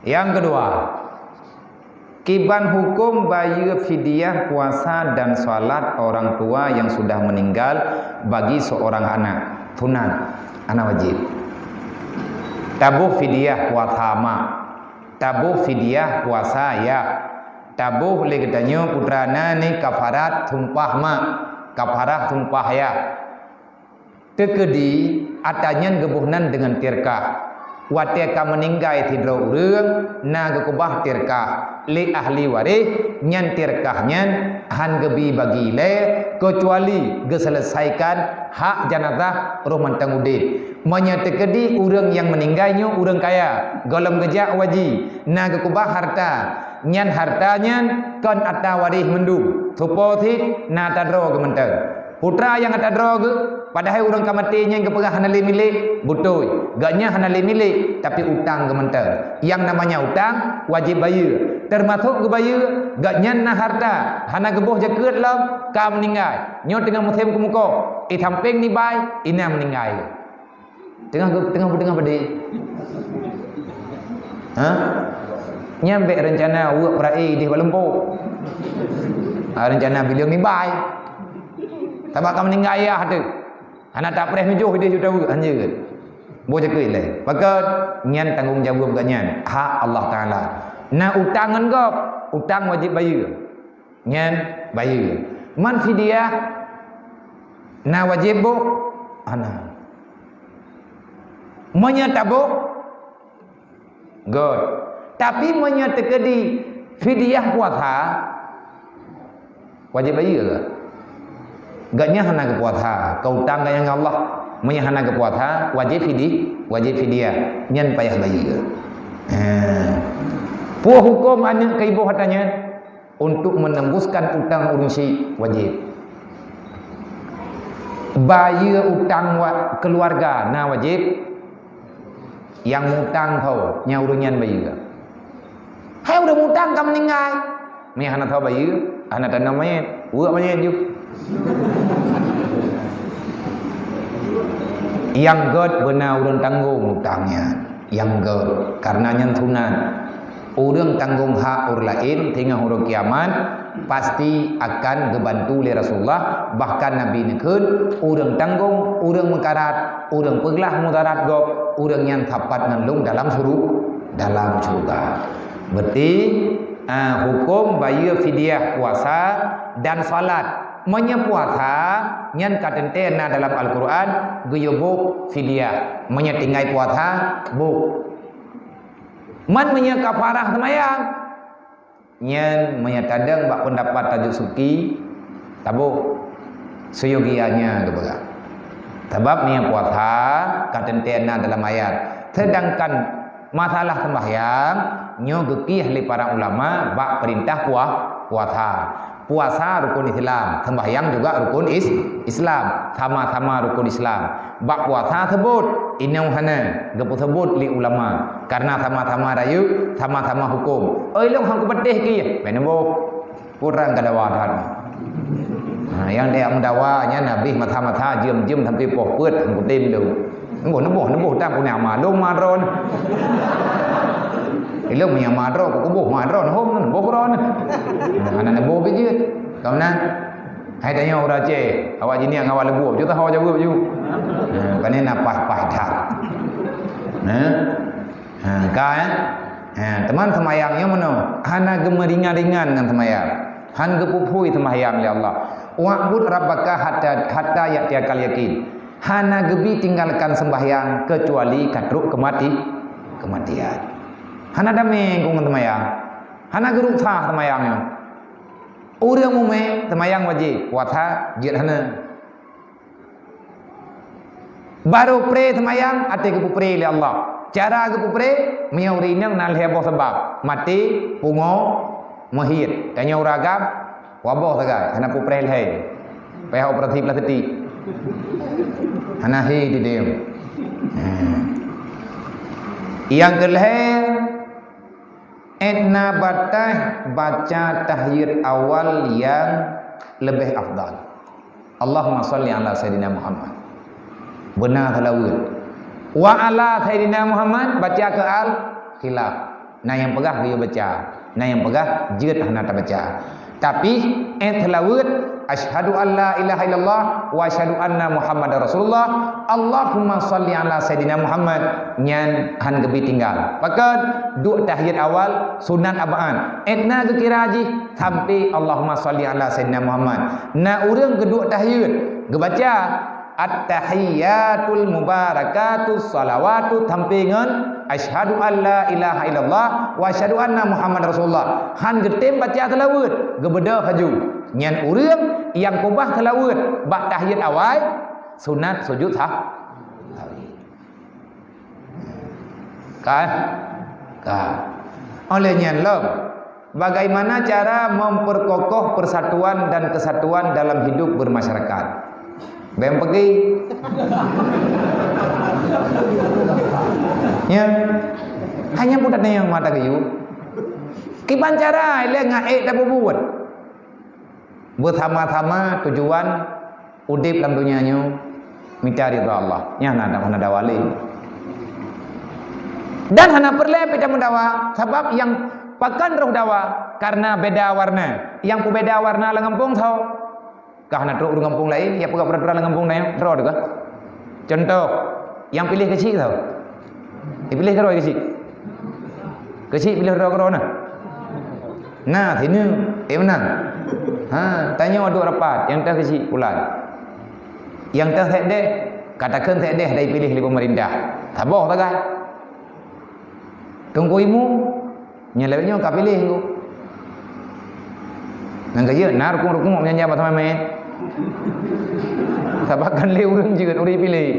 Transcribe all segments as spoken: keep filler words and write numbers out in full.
Nyang keudua, kiban huköm bayeue fidyah puasa dan salat orang tua yang sudah meninggal bagi seorang anak. Sunat, hana wajéb. Taboh fidyah puasa mak, taboh fidyah puasa yah, taboh lé geutanyoe putra na ni kafarat sumpah mak, kafarat sumpah yah. Teukeudi ata nyan geuboh nan deungon tirkah. Watée ka meuninggai sidroe ureuëng, na geukeubah tirkah lé ahli waréh, nyan tirkah nyan hán geubi bagi ilée, keucuali geuseuleusaikan hak janazah roh mantong udeb. Meunyoe teukeudi ureuëng nyang meuninggai nyoe ureuëng kaya, gohlom geujak u haji, na geukeubah hareuta, nyan hareuta nyan kon ata waréh mandum, tupo cit na ata droe geuh mantong. Putra nyang ata droe geuh, padahai ureuëng ka maté nyan geupeugah hana lé milék, beutôi, gobnyan hana lé milék, tapi utang geuh mantong. Nyang namanya utang, wajéb bayeue. Teumasok geubayeue, gobnyan na hareuta, hana geuboh jakeuet lom, ka meuninggai. Nyoe teungoh musém keumeukoh, i sampéng nibai, inan meuninggai. Teungoh, teungoh, teungoh padé? Ha? Nyan bék reuncana weuek peura'i idéh bak lumpo. Ha, reuncana bileueng nibai. Sabab ka meuninggai ayah teuh. Hana tapreh meujoh idéh juta weuek, hanjeuet. Boh jakeuet lé. Pakon? Nyan tanggong jaweueb gobnyan. Hak Allah Taala. Na utang ngon gob, utang wajéb bayeue. Nyan bayeue. Man fidyah na wajéb boh? Hana. Meunyoe taboh, göt. Tapi meunyoe teukeudi fidyah puasa, wajéb bayeue. Gobnyan hana geupuasa, ka utang gobnyan ngon Allah. Meunyoe hana geupuasa, wajéb fidi-, wajéb fidyah. Nyan payah bayeue. Ha. Peue huköm aneuëk ka iboh hareuta nyan? Untuk menembuskan utang ureuëng syik wajéb. Bayeue utang wa-, keuluwarga na wajéb. Nyang mutang tho, nyang ureuëng nyan bayeue. Hai ureuëng mutang ka meuninggai. Meunyoe hana tho bayeue, hana tanom manyét, weuek manyét ju. Nyang göt beuna ureuëng tanggong utang nyan. Nyang göt, karena nyan sunat. Ureuëng tanggong hak ureuëng laén teungoh uroe kiamat pasti akan geubantu lé Rasulullah, bahkan Nabi neukheun, ureuëng tanggong, ureuëng meukarat, ureuëng peuglah mudarat gob, ureuëng nyan sapat ngon lôn dalam suru-, dalam syeuruga. Berarti, ah, huköm bayeue fidyah puasa dan salat. Meunyoe puasa, nyan ka teuntée na dalam Al-Qur'an, geuyue boh fidyah. Meunyoe tinggai puasa, boh. Man meunyoe kafarah seumayang, nyan meunyoe tadong bak peundapat Tajud Subki, taboh, seuyogianya geupeugah. Sabab meunyoe puasa ka teuntée na dalam ayat, seudangkan masalah seumbahyang nyoe geukieh lé para ulama bak peurintah pua-, puasa. Puasa rukun Islam, sembahyang juga rukun is-, Islam, sama-sama rukun Islam. Bak puasa sebut, inong hana, geupeuseubut lé ulama. Karena sama-sama rayeuk, sama-sama hukum. Oi, lôn han kupeuteh ki, meunan boh. Kurang ka dawa that. Ha, nyang tajak meudawa nyan habéh masa-masa jeuem-jeuem sampai poh peuet, han kutem lôn. Neuboh, neuboh, neuboh, tam punya ma, lôn ma droeneuh. Ilôn meunyoe ma droe, kuboh ma droeneuh, hom neuboh droeneuh. Hana neuboh pih jeuet. Ka meunan. Hai tanyoe ureueng Aceh, awak jinieng awak leubue, ju taho jaweueb ju. Ha, pane na paih-paih that. Ha? Ha, ka, eh? Ha, teuma seumayang nyoe meunoe, hana geumeuringan-ringan ngon seumayang. Han geupuphui seumayang lé Allah. "Wa'bud rabbaka hatta, hatta ya'tiyakal yaqin." Hana geubi tinggalkan sembahyang keucuali ka trok keumati-, keumatian. Hana damé ngon seumayang. Hana geuruksa seumayang nyoe. Ureueng mumé seumayang wajéb, puasa jeuet hana. Barô pré seumayang, até geupeupré lé Allah. Cara geupeupré, meunyoe ureueng inong na lhèe boh sabab, maté, pungo, meuhiet. Tanyoe ureueng agam, waboh sagai, hana peupré lhèe. Payah operasi plastik. Hana hi di dem. Hmm. Nyang keulhèe, Ék na bataih baca tahiyat awal nyang leubeh afdal. Allahumma shalli ala Sayyidina Muhammad. Beuna seulaweuet. Wa ala Sayyidina Muhammad, baca keu al, khilaf. Na nyang peugah geuyue baca, na nyang peugah jeuet hana tabaca. Tapi, eh, teulaweuet, "Asyhadu an la ilaha illallah wa asyhadu anna Muhammadar Rasulullah, Allahumma shalli ala Sayyidina Muhammad," nyan han geubi tinggal. Pakon? Duek tahiyat awal, sunat abaan. Eh, na geukira jih, sampai "Allahumma shalli ala Sayyidina Muhammad." Na ureuëng geuduek tahiyat, geubaca, "At-tahiyyatul mubarakatus shalawatu," sampai ngon, "Asyhadu an la ilaha illallah wa asyhadu anna Muhammadar Rasulullah." Han geutem baca seulaweuet, geubeudôh laju. Nyan ureuëng nyang keubah seulaweuet bak tahiyat awai, sunat sujud sah-, sahwi. Kan? Kan. Oleh nyan lom, bagaimana cara memperkokoh persatuan dan kesatuan dalam hidup bermasyarakat? Bèk peugi. Ya. Hanya budak yang mata kayu. Kiban cara ilèe ngon ék tapeubuet. Beusama-sama tujuan udép lam donya nyoe mita ridha Allah. Nyan hana, hana dawa lé. Dan hana peureulèe pih tameudawa, sabab nyang pakon roh dawa, karena beda warna. Nyang peubeda warna lam gampông soe? Kah na trok ureuëng gampông laén, nyang peugah peraturan lam gampông nyan, droe teuh kah? Contoh, nyang piléh keuchik soe? Ipiléh keudroe keuchik. Keuchik piléh droe keudroe na. Nah, sini, eh, meunan. Ha, tanyoe duek rapat, nyang teuh keuchik pulan. Nyang teuh sekdeh, katakan sekdeh dari piléh lé pemerintah. Saboh sagai. Teungku Imu, nyang lewat nyoe ka piléh engko. Nang ka jeuet, na rukun-rukun nyang jabat sama meh. Sabakan lé ureuëng jeuet, ureuëng piléh.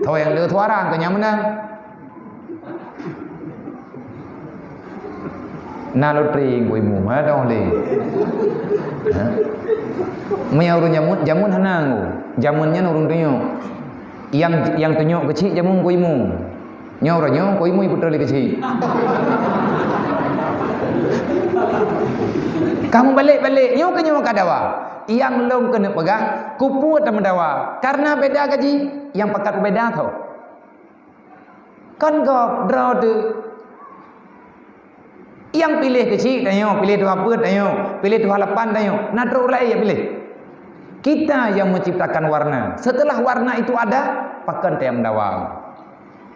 Tho nyang le suara, engko nyang meunang. Na lotri Teungku Imu, mana tahu lé. Ha? Meunyo ureuëng jameun, jameun hana ngô. Jameun nyan ureuëng tunyok. Yang, yang tunyok keuchik jameun Teungku Imu. Nyoe uroe nyoe Teungku Imu iputroe lé keuchik. Kamu balik-balik, nyoe keu nyoe ka dawa. Yang lôn keuneuk peugah, kupeue tameudawa? Karena beda gaji, yang pakat beda tho. Kon gob droe teuh. Yang piléh keuchik tanyoe, piléh tuha peuet tanyoe, piléh tuha lapan tanyoe, na trok ureuëng laén nyang piléh. Kita yang menciptakan warna. Setelah warna itu ada, pakon tameudawa?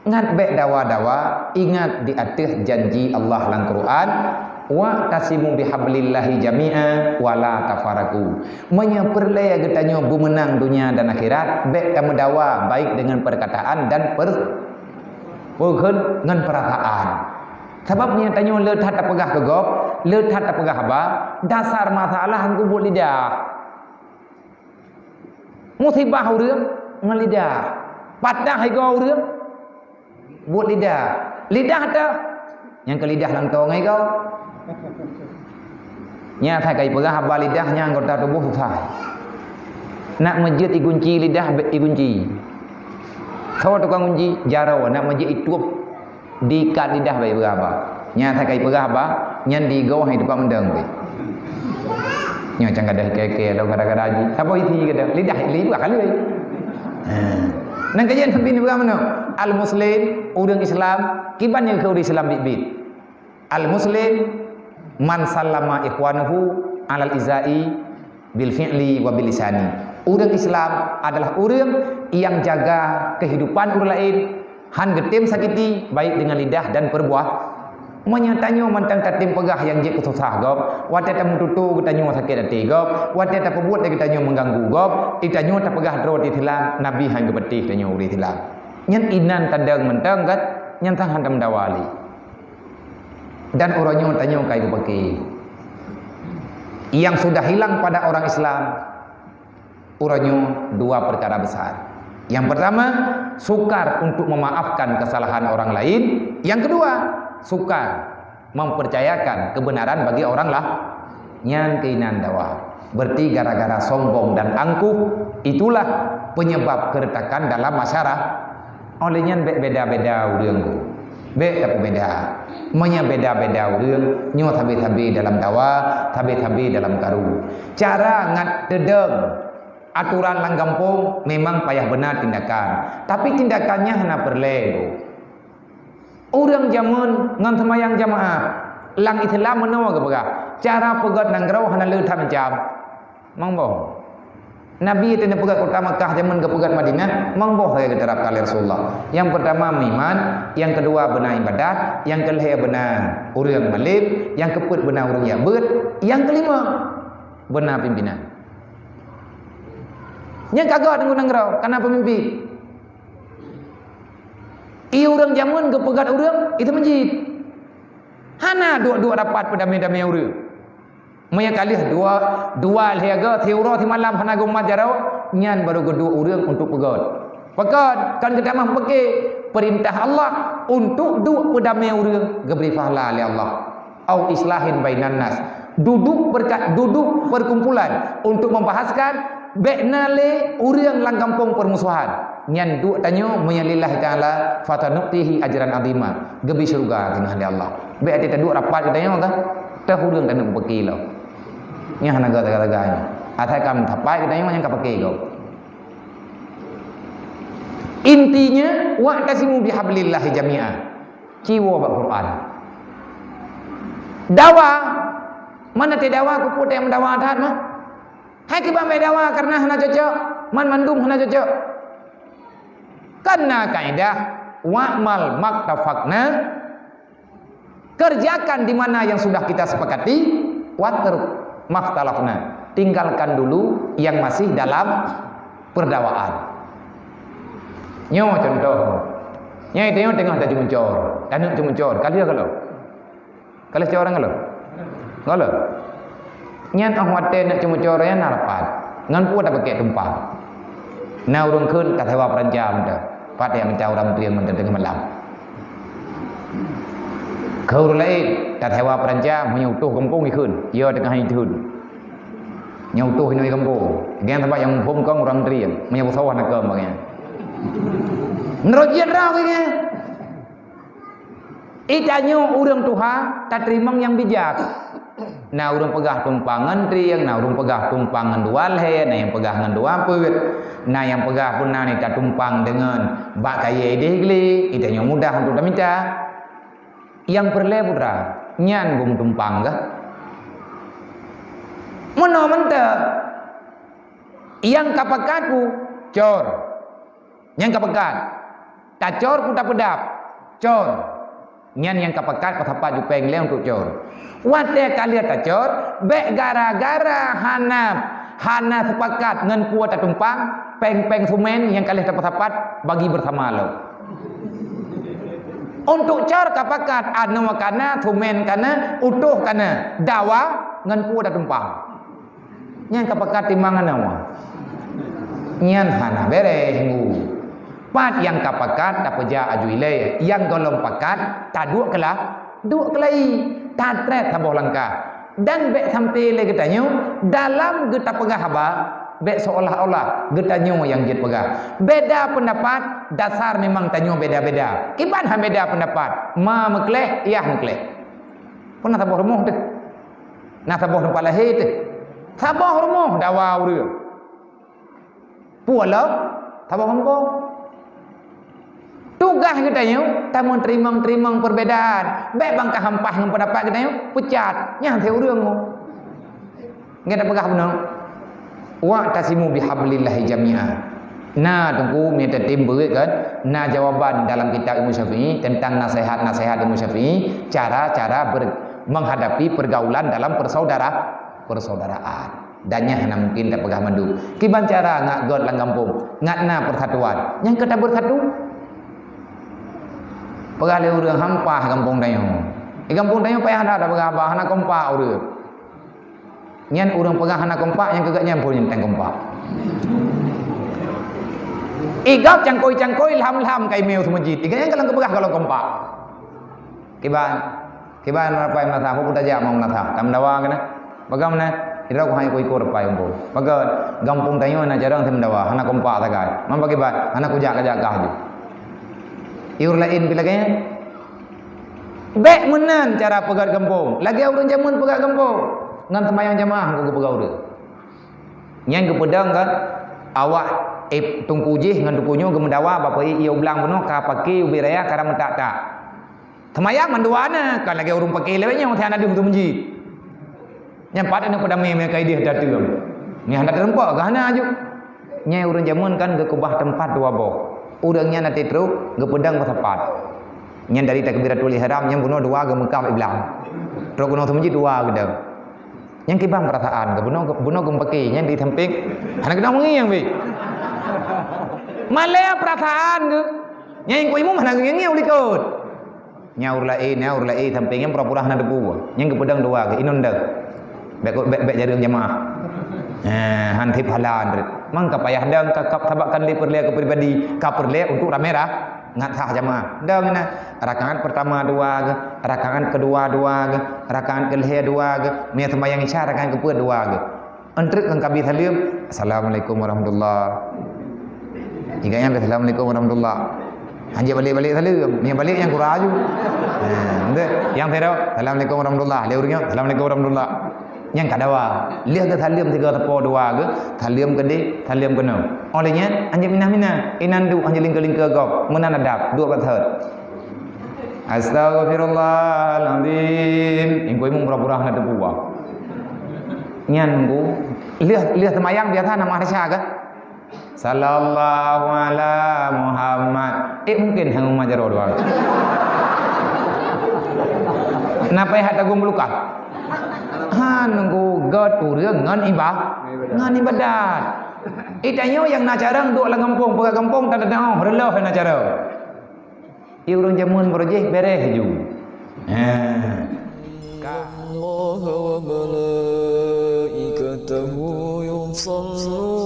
Ngat bèk dawa-dawa, ingat di ateueh janji Allah lam Quran, "Wa'tasimu bihablillahi jami'a wa la tafarraqu." Meunyoe peureulèe geutanyoe beumeunang donya dan akhirat, bèk tameudawa baik dengan perkataan dan per-, peukheun ngon peurasaan. Sabab meunyoe tanyoe le that tapeugah keu gob, le that tapeugah haba, dasar masalah ngon buet lidah. Musibah ureuëng ngon lidah. Patah igoe ureuëng buet lidah. Lidah teuh nyang keu lidah lam tong igoe. Nyan that ka ipeugah haba lidah nyan anggota tuboh susah. Nak meujeuet igunci lidah, bèk igunci. Soe tukang gunci? Jaroe. Nak meujeuet itueb, diikat lidah bèk ipeugah haba. Nyan that ka ipeugah haba, nyan digoe hai teumpat meudong pih. Nyoe cang gadoh kèe-kèe lom kadang-kadang jih. Saboh isi gadoh. Lidah, lidah ka lheueh. Ha. Nang kajian sabe ni peugah meunoe. Al-Muslim, ureuëng Islam, kiban nyang keu ureuëng Islam biet-biet. Al-Muslim man sallama ikhwanuhu alal izai bil fi'li wa bil lisani. Ureuëng Islam adalah ureuëng nyang jaga kehidupan ureuëng laén, han geutem sakiti, baik dengan lidah dan perbuah-, meunyoe tanyoe mantong tatem peugah nyang jeuet keu susah gob, watèe tameututoe geutanyoe sakét até gob, watèe tapeubuet lé geutanyoe meuganggu gob, di tanyoe tapeugah droe teuh silang, Nabi han geupatéh tanyoe ureuëng silang. Nyan inan tadong mantong gét, nyan sang han tameudawa lé. Dan uroe nyoe tanyoe ka ipeupaki. Yang sudah hilang pada orang Islam, uroe nyoe dua perkara besar. Yang pertama, sukar untuk memaafkan kesalahan orang lain. Yang kedua, sukar mempercayakan kebenaran bagi orang lah-, nyan keuinan dawa. Berarti gara-gara sombong dan angkuh, itulah penyebab keretakan dalam masyara-, Oleh nyan bèk beda-beda ureuëng. Bèk tapeubeda. Meunyoe beda-beda ureuëng, nyoe sabe-sabe dalam dawa, sabe-sabe dalam karu. Cara ngat teudong aturan lam gampông memang payah beuna tindakan. Tapi tindakan nyan hana peureulèe. Ureuëng jameun ngon seumayang jamaah, lam Islam meunoe geupeugah, cara peugét nanggroe hana le that macam. Mang boh. Nabi teuneuk peugét kota Makkah jameun geupeugét Madinah, mang boh sagai geuterapkan lé Rasulullah. Nyang peurtama meuiman, nyang keudua beuna ibadat, nyang keulhée beuna ureuëng malem, nyang keupeuet beuna ureuëng jak beuet, nyang keulima beuna pimpénan. Nyang ka gét ngon nanggroe kana peumimpin. I ureuëng jameun geupeugét ureuëng itu meujid. Hana duek-duek rapat peudamé-damé ureuëng. Meunyoe ka lheueh dua, dua lhée go, siuroe simalam hana geumat jaroe, nyan barô geuduek ureuëng untuk peugét. Peugét, kon geutamah peuke, peurintah Allah untuk duek peudamé ureuëng geubri pahala lé Allah. Au islahin bainan nas. Duduk berkat, duduk perkumpulan untuk membahaskan bék na lé ureuëng lam gampông permusuhan. Nyan duek tanyoe meunyoe lillahi ta'ala, fatanu'tihi ajran azima. Geubri syeuruga keunoe lé Allah. Bék até taduek rapat geutanyoe ka, teuh ureuëng taneuk peuke lom. Nyan hana gata-gata nyoe. Asai ka meusapat geutanyoe nyang ka peuke gob. Intinya, wa'tasimu bihablillahi jami'a. Ciwoe bak Quran. Dawa, mana teudawa, kupeue teuh meudawa that mah. Hai kiban bak dawa karena hana cocok, man mandum hana cocok. Karena kaidah, wa'mal maktafakna, kerjakan di mana yang sudah kita sepakati, watruk makhtalafna, tinggalkan dulu yang masih dalam perdawaan. Nyoe contoh, nyai tanyoe teungoh taceumucor, taneuk ceumucor, ka lheueh ka lom? Ka lheueh cor ngon lom? Ngon lom? Nyan óh watée neuk ceumucor nyan na rapat. Ngon peue tapakée tumpang? Na ureuëng kheun tasewa peuranca mantong. Pat jak mita ureuëng trieng mantong teungoh malam. Keu ureuëng laén tasewa peuranca meunyoe utoh gampông ikheun, yo teungoh ikheun. Nyoe utoh inoe gampông. Geng sabab nyang muphom kong ureuëng trieng, meunyoe beusoe na keu bak nyan. Meunurot jih droe keu nyan. Itanyoe ureuëng tuha tateurimong nyang bijak. Na ureuëng peugah tumpang ngon trieng, na ureuëng peugah tumpang ngon dua lhée, na nyang peugah ngon dua peuet, na nyang peugah pun na ni tatumpang deungon bak kayée ideh glé, itanyoe mudah untuk tamita. Nyang peureulée putra, nyan beumetumpang gah. Meunoe mantong, nyang ka pakat pu cor. Nyang ka pakat, tacor peue tapeudab, cor. Nyan nyang ka pakat peusapat jupeng lé untuk cor. Watée ka lheueh tacor, bék gara-gara hana, hana sepakat ngon peue tatumpang, péng-péng sumen nyang ka lheueh tapeusapat bagi bersama lom. Untuk cor ka pakat, anoe kana, sumen kana, utoh kana, dawa ngon peue tatumpang. Nyan ka pakat timang hana wa. Nyan hana béreh ngu. Pat nyang ka pakat tapeujak aju ilée, nyang gohlom pakat taduek keulah, duek keulai, tatrét saboh langkah. Dan bék sampai lé geutanyoe dalam geutapeugah haba, bék seolah-olah geutanyoe nyang jeuet peugah. Beda pendapat, dasar memang tanyoe beda-beda. Kiban han beda pendapat, ma meukleh, yah meukleh. Pernah saboh rumoh teuh. Na saboh teumpat lahé teuh. Saboh rumoh dawa ureuëng. Peue lom? Saboh gampông. Tugaih geutanyoe tameuterimong-terimong perbedaan. Bék bangka hampah ngon pendapat geutanyoe, peucat. Nyan teuh ureuëng. Nyan tapeugah bunoe. Wa'tasimu bihablillahi jami'a. Na teungku, mita tem beuet kan? Na jawaban dalam kitab Imam Syafi'i tentang nasihat-nasihat Imam Syafi'i, cara-cara ber-, menghadapi pergaulan dalam persaudara-, persaudaraan. Dan nyan hana mungkin tapeugah mandum. Kiban cara ngat gét lam gampông, ngat na persatuan. Nyang keu tabersatu. Peugah lé ureuëng hampah gampông tanyoe. Di gampông tanyoe payah that tapeugah haba, hana kompak ureuëng. Nyan ureuëng peugah hana kompak, nyang keu gobnyan phon nyang kompak. Igab cangkoi-cangkoi lham-lham kai meu seumujit. Igab nyan kalon geupeugah kalon kompak. Kiban, kiban rapai meunasah, peue tajak mau meunasah? Tameudawa keunan. Bagaimana? Sidroe ku hai iko-iko rapai umpung. Bagaimana? Gampông tanyoe na jarang tameudawa, hana kompak sagai. Man bagaimana? Hana kujak-kajak kah ju. Iur laén pi lagée nyan. Bék meunan cara peugét gampông. Lagée ureuëng jameun peugét gampông. Ngon seumayang jamaah geupeugah ureuëng. Nyan geupeudong kan awak, eh, teungku jih ngon teungku nyoe geumeudawa bak peuék ié ublang bunoe ka paké ubé raya ka meutak-tak. Seumayang mandua na, kan lagèe ureueng paké lé nyoe, hana deuh teumeujit. Nyan pat aneuk peudamé meukaideh dateueng. Nyan hana teurumpok, ka hana aju. Nyan ureueng jameun kan geukeubah teumpat dua boh. Ureueng nyan até trok, geupeudong beusapat. Nyan dari takbiratul ihram, nyan bunoe dua geumeukam iblang. Trok keunoe teumeujit dua geudong. Nyang kiban peurasaan geuh, bunoe, bunoe geumpaké, nyang di sampéng hana keunong meungieng beh. Malèe peurasaan geuh. Nyang ingkue imum hana ngieng-ngieng u likot. Nyaur laén, nyaur laén, sampéng nyang pura-pura hana teupeu. Nyang geupeudong dua geuh, inong dong. Bèk, bèk, bèk jareueng jamaah. Eh, han sép halan. Mangka payah dong, ka, ka, sabab kan lé peureulèe keu pribadi, ka peureulèe untuk ramé ra-, ngat sah jamaah. Dong na, rakaat pertama dua geuh, rakaat kedua dua geuh, rakaat kelhèe dua geuh, meunyo seumayang Isya rakaat keupeuet dua geuh. Entrek ngon kabi saleuem, "Assalamualaikum warahmatullah." Jika nyan, "Assalamualaikum warahmatullah." Hanjeuet balek-balek saleuem, meunyo balek nyan kura aju. Ha, beutôi. Nyang sidroe, "Assalamualaikum warahmatullah." Lé ureueng nyoe, "Assalamualaikum warahmatullah." Nyang ka dawa, lheueh geusaleuem sigoe sapo dua geuh, saleuem keudeh, saleuem keunoe. Óh lheueh nyan, hanjeuet minah-minah, inan duek, hanjeuet lingkeue-lingkeue gob, meunan adab, duek bak thot. Astaghfirullahalazim. Ingkue imum pura-pura hana teupeu. Nyan ku, lheueh, lheueh seumayang biasa na mahresa kah? Sallallahu ala Muhammad. Eh, mungkin hang umat jaroe dua. Napa hak tagong meulukah? Han ku gèt ureueng ngon iba-, ngon ibadat. Eh, tanyoe nyang na carông duek lam gampông, peugah gampông, tan teudeungoe, reuloh na carông. Di ureueng jameun baroe jih bèrèh ju. Ha. Ka. Innallaha wa malaikatahu yusalluna